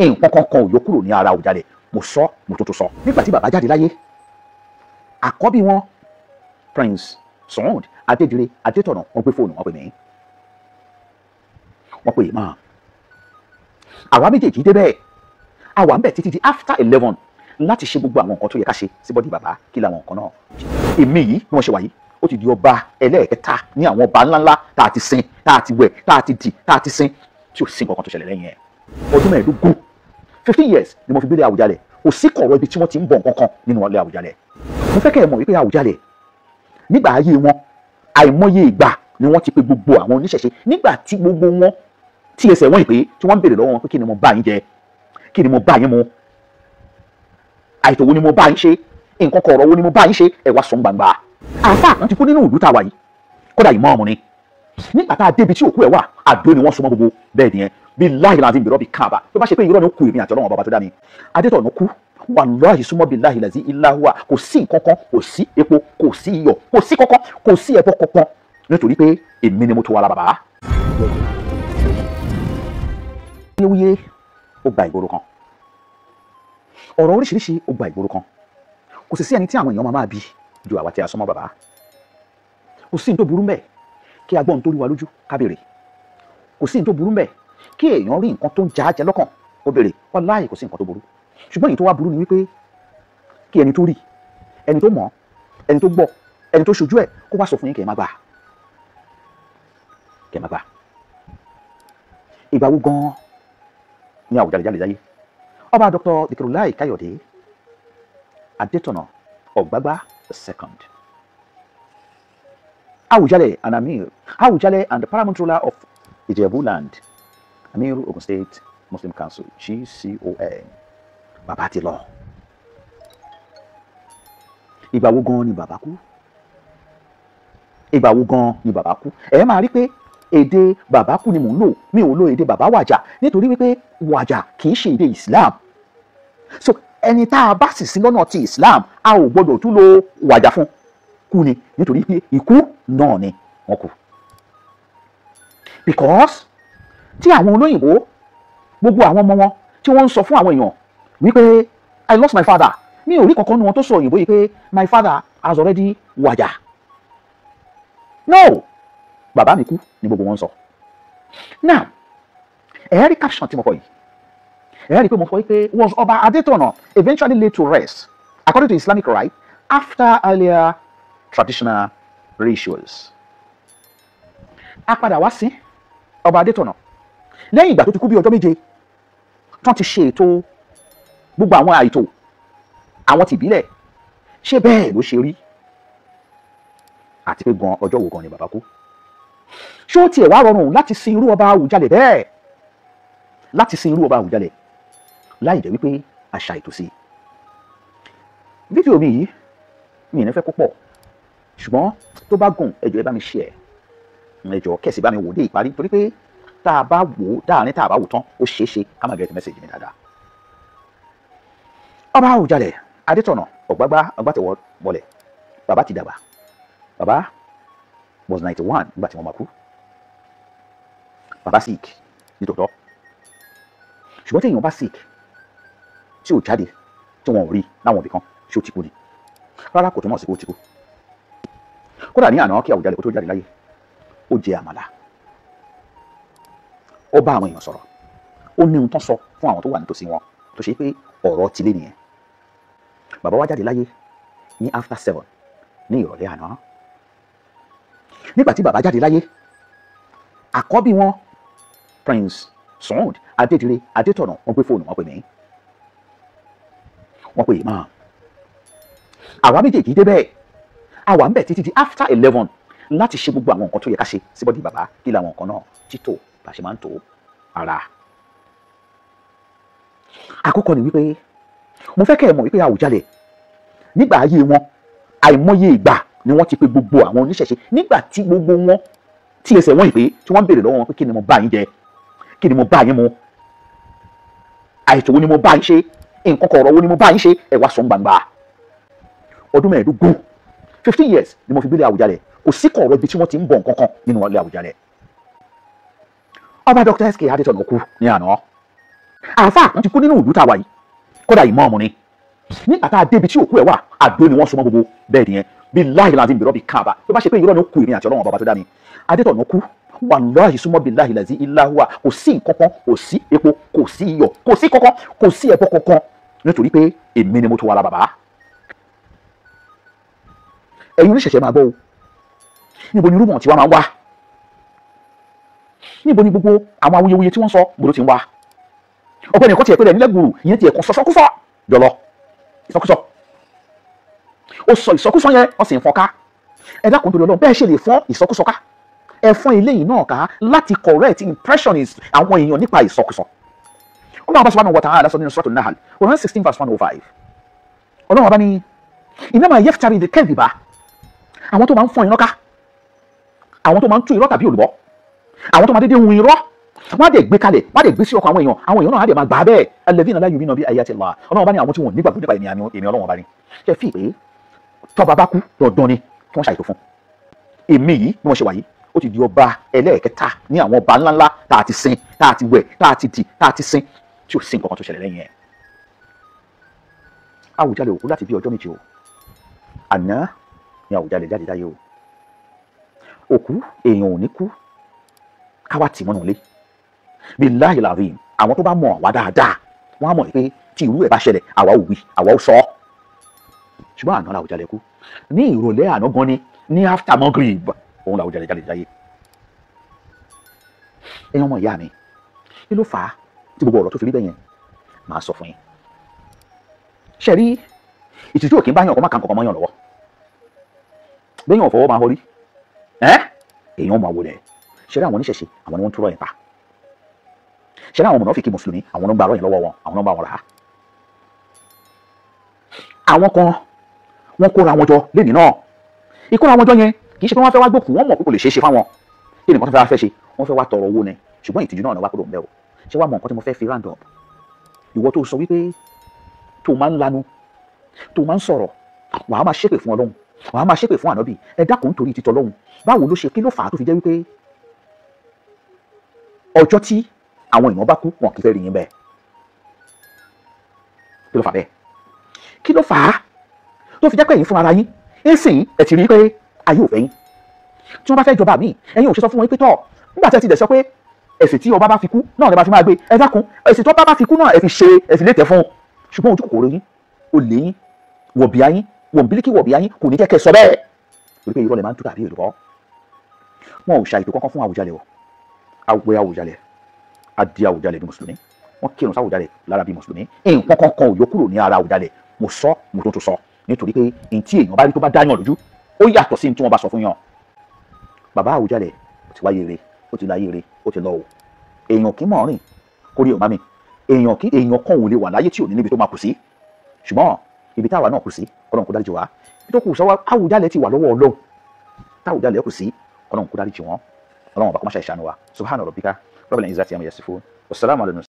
Nǹkan kankan ò yọ kúrò ní ara Àwùjalẹ̀. Mo sọ, mo tó sọ. Nígbà tí bàbá jáde láyé, àkọ́bí wọn Prince Sound Adédire Adétọ̀nà, wọ́n gbé fóònù, wọ́n pè mí, wọ́n pè imam. Àwa méjèèjì débẹ̀, àwa ń bẹ̀ títí di after 11 láti ṣe gbogbo àwọn nǹkan tó yẹ ká ṣe sí body bàbá. Kí làwọn nǹkan náà? Èmi yìí bí wọ́n ṣe wà yìí, ó ti di ọba ẹlẹ́ẹ̀kẹta ní àwọn ọba ńláńlá tá a ti sin, tá a ti wẹ̀, tá a ti dì, tá a ti sin, tí ò sí nǹkan kan tó ṣẹlẹ̀ lẹ́yìn ẹ̀. Ọdún 15, 15 years ni mo fi gbélé Àwùjalẹ̀. Kò sí kọ̀rọ̀ ibi tí wọ́n ti ń bọ̀ nǹkan kan nínú ilé Àwùjalẹ̀. Mo fẹ́ kẹ́ ẹ mọ̀ wípé Àwùjalẹ̀ nígbà ayé wọn, àìmọye ìgbà ni wọ́n ti pe gbogbo àwọn oníṣẹ̀ṣe, nígbà tí gbogbo wọn tí ẹsẹ̀ wọn ìpè, tí wọ́n ń béèrè lọ́wọ́ wọn pé kí ni mo bá yín jẹ, kí ni mo bá yín mu, àìtò wo ni mo bá yín ṣe, nǹkan kọ̀ọ̀rọ̀ wo ni mo bá yín ṣe, ẹ wá sọ gbangba. Àáfàá kan ti kú nínú ìlú tá a wà yìí, kódà ìmáàmù ni. Nígbà tá a débi tí òkú ẹ̀ wà, àdó ni wọ́n so mọ́ gbogbo bẹ́ẹ̀ nìyẹn. Bí láhìlá àti ìbẹ̀rọ̀ bí káàbà, tó bá ṣe pé irọ́ ni, ó kú èmi àti Ọlọ́run bàbá tó dá mi. Adétọ̀nà kú, wàláhì súnmọ́ bí láhìlá sí ìláhùwà, kò sí nǹkan kan, kò sí epo, kò sí iyọ̀, kò sí kankan, kò sí ẹbọ kankan, nítorí pé èmi ni mo tó ara bàbá. Wúyewúye ó gba ìgboro kan, ọ̀rọ̀ oríṣiríṣi ó gba ìgboro kan. Kò sì sí ẹni tí àwọn èèyàn máa bí ju àwa tí a súnmọ́ bàbá. Kò sí ní tó burú mbẹ̀ kí a gbọ́ ohun tó rí wa lójú ká béèrè. Kò sí ní tó burú mbẹ̀ kí èèyàn rí nǹkan tó ń já jẹ lọ́kàn ó béèrè. Wàláhì, kò sí nǹkan tó burú. Ṣùgbọ́n èyí tó wá burú ni wípé kí ẹni tó rí, ẹni tó mọ̀, ẹni tó gbọ́, ẹni tó ṣojú ẹ̀ kó wá sọ fún yín, kẹ́ ẹ má gbà, kẹ́ ẹ má gbà. Ìgbà wo gan-an ni Àwùjalẹ̀ jáde láyé? Ọba Dr. Dikirulai Káyọ̀dé Adétọ̀nà Ọ̀gbágbá the second, Awùjalẹ̀ and Amir, Awùjalẹ̀ and the paramount ruler of Ijebu land, Amir, Ogun State Muslim Council, GCON. Bàbá ti lọ. Ìgbà wo gan ni bàbá kú? Ìgbà wo gan ni bàbá kú? Ẹ máa rí pé èdè bàbá kú ni mò ń lò. Mi ò lo èdè bàbá wàjà, nítorí wípé wàjà kì í ṣe èdè Islam. So ẹni tá a bá sì sí lọ́nà ti Islam, a ò gbọ́dọ̀ tún lo wàjà fún. Kú ni, nítorí pé ikú náà ni wọ́n kú. Because tí àwọn olóyìnbó, gbogbo àwọn ọmọ wọn tí wọ́n ń sọ fún àwọn èèyàn wípé "I lost my father", mi ò rí kankan nu wọn tó sọ òyìnbó yìí pé "My father has already wàjà". No, bàbá mi kú ni gbogbo wọn sọ. Now, ẹ rí caption tí mo kọ yìí, ẹ rí pé mo sọ pé "Was Ọba Adétọ̀nà eventually laid to rest according to Islamic rite after earlier traditional rituals?" A padà wá sí Ọba Adétọ̀nà lẹ́yìn ìgbà tó ti kú bí ọjọ́ 7 tán ti ṣe ètò gbogbo àwọn àìtò àwọn tìbílẹ̀. Ṣé bẹ́ẹ̀ ló ṣe rí? Àti pé gan, ọjọ́ wo gan ni bàbá kú? Ṣé ó tiẹ̀ wá rọrùn láti sin irú ọba Àwùjalẹ̀ bẹ́ẹ̀, láti sin irú ọba Àwùjalẹ̀ láì jẹ́ wípé àṣà ètò sí i? Fídíò mi yìí, mi ò ní fẹ́ kó pọ̀, ṣùgbọ́n tó bá gùn, ẹ jọ̀ọ́, ẹ bá mi share. Ẹ jọ̀ọ́, kẹ̀sì bá mi wò dé ìparí, torí pé tá a bá wò ó dáàrin, tá a bá wò tán, ó ṣeé ṣe ká má get message mi dáadáa. Ọba Àwùjalẹ̀ Adétọ̀nà Ọ̀gbágbá Ọgbàtẹ̀wọ̀ wọlẹ̀, bàbá ti dàgbà. Bàbá was 91 nígbà tí wọ́n máa kú. Bàbá sick nítòótọ́, ṣùgbọ́n tí èèyàn bá sick tí ò jáde, tí wọn ò rí láwọn ibì kan, ṣé ó ti kú ni? Rárá, kò túmọ̀ sí pé ó ti kú. Kódà ní àná, kí Àwùjalẹ̀ kó tó jáde láyé, ó jẹ àmàlà, ó bá àwọn èèyàn sọ̀rọ̀. Ó ní ohun tán sọ fún àwọn tó wà nítòsí wọn tó ṣe pé ọ̀rọ̀ tilé nìyẹn. Bàbá wa jáde láyé ní after 7 ní ìrọ̀lẹ́ àná. Nígbà tí bàbá jáde láyé, àkọ́bí wọn Prince Sound Adédire Adétọ̀nà, wọ́n gbé fóònù, wọ́n pè mí, wọ́n pè imam. Àwa méjèèjì débẹ̀, àwa ń bẹ̀ títí di after 11 láti ṣe gbogbo àwọn nǹkan tó yẹ ká ṣe sí body bàbá. Kí làwọn nǹkan náà? Títò bá ṣe máa ń tó ara. Àkọ́kọ́ ni wípé mo fẹ́ kẹ́ ẹ mọ̀ wípé Àwùjalẹ̀ nígbà ayé wọn, àìmọye ìgbà ni wọ́n ti pe gbogbo àwọn oníṣẹ̀ṣe, nígbà tí gbogbo wọn tí ẹsẹ̀ wọn ìpè, tí wọ́n ń béèrè lọ́wọ́ wọn pé kí ni mo bá yín jẹ, kí ni mo bá yín mu, àìtò wo ni mo bá yín ṣe, nǹkan kọ̀ọ̀rọ̀ wo ni mo bá yín ṣe, ẹ wá sọ gbangba. Ọdún 15, 15 years ni mo fi gbélé Àwùjalẹ̀. Kò sí kọ̀ọ̀rọ̀ ibi tí wọ́n ti ń bọ̀ nǹkan kan nínú ilé Àwùjalẹ̀. Ọba Dr. S.K. Adétọ̀nà kú ní àná. Àáfàá kan ti kú nínú ìlú tá a wà yìí, kódà ìmáàmù ni. Nígbà tá a débi tí òkú ẹ̀ wà, àdó ni wọ́n so mọ́ gbogbo bẹ́ẹ̀ nìyẹn. Billahi lazim bi rabbi káàbà, tó bá ṣe pé irọ́ ni ó kú èmi àti Ọlọ́run bàbá tó dá mi. Adétọ̀nà kú, wallahi summa billahi lazi illa huwa, kò sí nǹkankan, kò sí epo, kò sí iyọ̀, kò sí kankan, kò sí ẹbọ kankan, nítorí pé èmi ni mo tó wàrà bàbá. Ẹ̀yin oníṣẹ̀ṣẹ̀ máa gbọ́ o, níbo ni rúmọ̀ tí wọ́n máa ń wá? Níbo ni gbogbo àwọn awuyewuye tí wọ́n sọ gbòdó ti ń wá? Ọ̀pọ̀ ẹnìkan tiẹ̀ pé rẹ̀ nílẹ̀ gbòòrò, ìyẹn tiẹ̀ kan sọsọkúsọ jọlọ ìsọkúsọ. Ó sọ ìsọkúsọ yẹn, wọ́n sì ń fọ́n ká. Ẹ dákun torí Ọlọ́run, bẹ́ẹ̀ ṣe lè fọ́n ìsọkúsọ ká, ẹ fọ́n eléyìí náà ká láti correct impressions àwọn èèyàn nípa ìsọkúsọ. Ọlọ́run bá subhanahu wa ta'ala sọ nínú Suratul Nahl, Quran 16 verse 105. Ọlọ́run bá ní innama yaftari al-kadhiba, àwọn tó máa ń fọ́n irọ́ ká, àwọn tó máa ń tú irọ́ tàbí olùbọ́, àwọn tó máa dédé hun irọ́, wọ́n á dẹ̀ gbé kalẹ̀, wọ́n á dẹ̀ gbé sí ọkọ̀ àwọn èèyàn, àwọn èèyàn náà á dẹ̀ máa gbà á bẹ́ẹ̀. Alladhina la yu'minuna bi ayati Allah. Ọlọ́run bá ní àwọn tí wọ́n nígbàgbọ́ nípa èmi Ọlọ́run bá ní. Ṣe fi pé tọ́ba bá kú dandan ni kí wọ́n ṣàìtò fún. Èmi yìí bí wọ́n ṣe wà yìí, ó ti di ọba ẹlẹ́ẹ̀kẹta ní àwọn ọba ńláńlá tá a ti sin, tá a ti wẹ̀, tá a ti dì, tá a ti sin, tí ò sí nǹkan kan tó ṣẹlẹ̀ lẹ́yìn ẹ̀. Àwùjalè òkú láti bí ọjọ́ méje o. Àná ni Àwùjalè jáde láyé o. Òkú èèyàn ò ní kú káwá tì mọ́nà lé. Billahi lazim, àwọn tó bá mọ̀ wá dáadáa wọ́n á mọ̀ pé tí irú ẹ̀ bá ṣẹlẹ̀ àwa ò wí, àwa ò sọ. Ṣùgbọ́n àná làwùjalè kú. Ní ìrọ̀lẹ́ àná gan ni, ní after Maghrib, òun làwùjalè jáde láyé. Ẹ̀yin ọmọ ìyá mi, kí ló fà á tí gbogbo ọ̀rọ̀ tó fi rí bẹ́ẹ̀ yẹn? Màá sọ fún yín. Ṣé rí ìtìjú òkè ń bá yàn kó má ka nǹkan kan mọ́ yàn lọ́wọ́. Bẹ́yàn ọ̀fọwọ́ máa họrí, èèyàn máa wọlé. Ṣé rí àwọn oníṣẹ̀ṣe, àwọn ni wọ́n ń túrọ̀ yẹn pa. Ṣé rí àwọn mùnáfíkì mùsùlùmí, àwọn ló ń gba ọ̀rọ̀ yẹn lọ́wọ́ wọn, àwọn ló ń bá wọn rà á. Àwọn kan wọ́n kóra wọn jọ lẹ́nìí náà. Ìkóra wọn jọ yẹn kì í ṣe pé wọ́n fẹ́ wá gbòkú, wọ́n mọ̀ pé kò lè ṣeé ṣe fáwọn. Kí ni nǹkan tó fẹ́ ṣe? Wọ́n fẹ́ wá tọrọ owó ni. Ṣùgbọ́n ìtìjú náà ni wá kúrò ń bẹ́ o. Ṣé wàá mọ nǹkan tí mo fẹ́ fi round up? Ìwọ tó sọ wípé tó máa ń lanu, tó máa ń sọ̀rọ̀, wàá máa ṣépè fún Ọlọ́run, wàá máa ṣépè fún ànábì. Ẹ dákun nítorí títọ́ Ọlọ́run. Báwo ló ṣe, kí ló fà á tó fi jẹ́ wípé ọjọ́ tí àwọn èèyàn bá kú wọn kì í fẹ́ rí yín bẹ́ẹ̀? Kí ló fà bẹ́ẹ̀? Kí ló fà á tó fi jẹ́ pé ẹ̀yin fún ara yín ẹ̀sìn ẹ̀ ti rí pé ayé ò fẹ́ yín? Tí wọ́n bá fẹ́ jọba míì, ẹ̀yin ò ṣe sọ fún wọn pé tọ̀ nígbà tí ẹ ti dẹ̀ sọ pé ẹ̀sìn tí ọba bá fi kú náà lè máa fi máa gbé. Ẹ dákun, ẹ̀sìn tó bá bá fi kú náà ẹ fi ṣe, ẹ fi létẹ̀ fún un. Ṣùgbọ́n ojú kòkòrò yín, olè yín, wọ̀bìà yín, wọ̀nbílíkì wọ̀bìà yín kò ní jẹ́ kẹ́ sọ bẹ́ẹ̀. Torí pé irọ́ lè máa ń tú tàbí èlùbọ́. Wọn ò ṣàìtò kankan fún Àwùjalè o. Àwẹ̀ Àwùjalè, adi Àwùjalè bí mùsùlùmí, wọ́n kírun sáwùjalè lára bí mùsùlùmí. Nǹkan kankan ò yọ kúrò ní ara Àwùjalè. Mo sọ, mo tún tún sọ, nítorí pé n tí èèyàn bá rí tó bá dáyàn lójú, ó yàtọ̀ sí n tí wọ́n bá sọ fún yàn. Bàbá Àwùjalè ó ti wáyé re, ó ti láyé re, ó ti lọ o. Èèyàn kì í mọ̀ rìn kórí ò má mi. Èèyàn kan ò lè wà láyé tí ò ní níbi tó máa kù sí. Ṣùgbọ́n ibi táwa náà kù sí, Ọlọ́run kó dáríjì wá. Ibi tó kù sọ́wọ́ Àwùjalè ti wà lọ́wọ́ Ọlọ́run. Táwùjalè kù sí, Ọlọ́run kó dáríjì wọ́n. Ọlọ́run ọba kó má ṣe ìṣàánú wa. Subhana rabbika rabbil izzati amma yasifun. Wassalamu ala.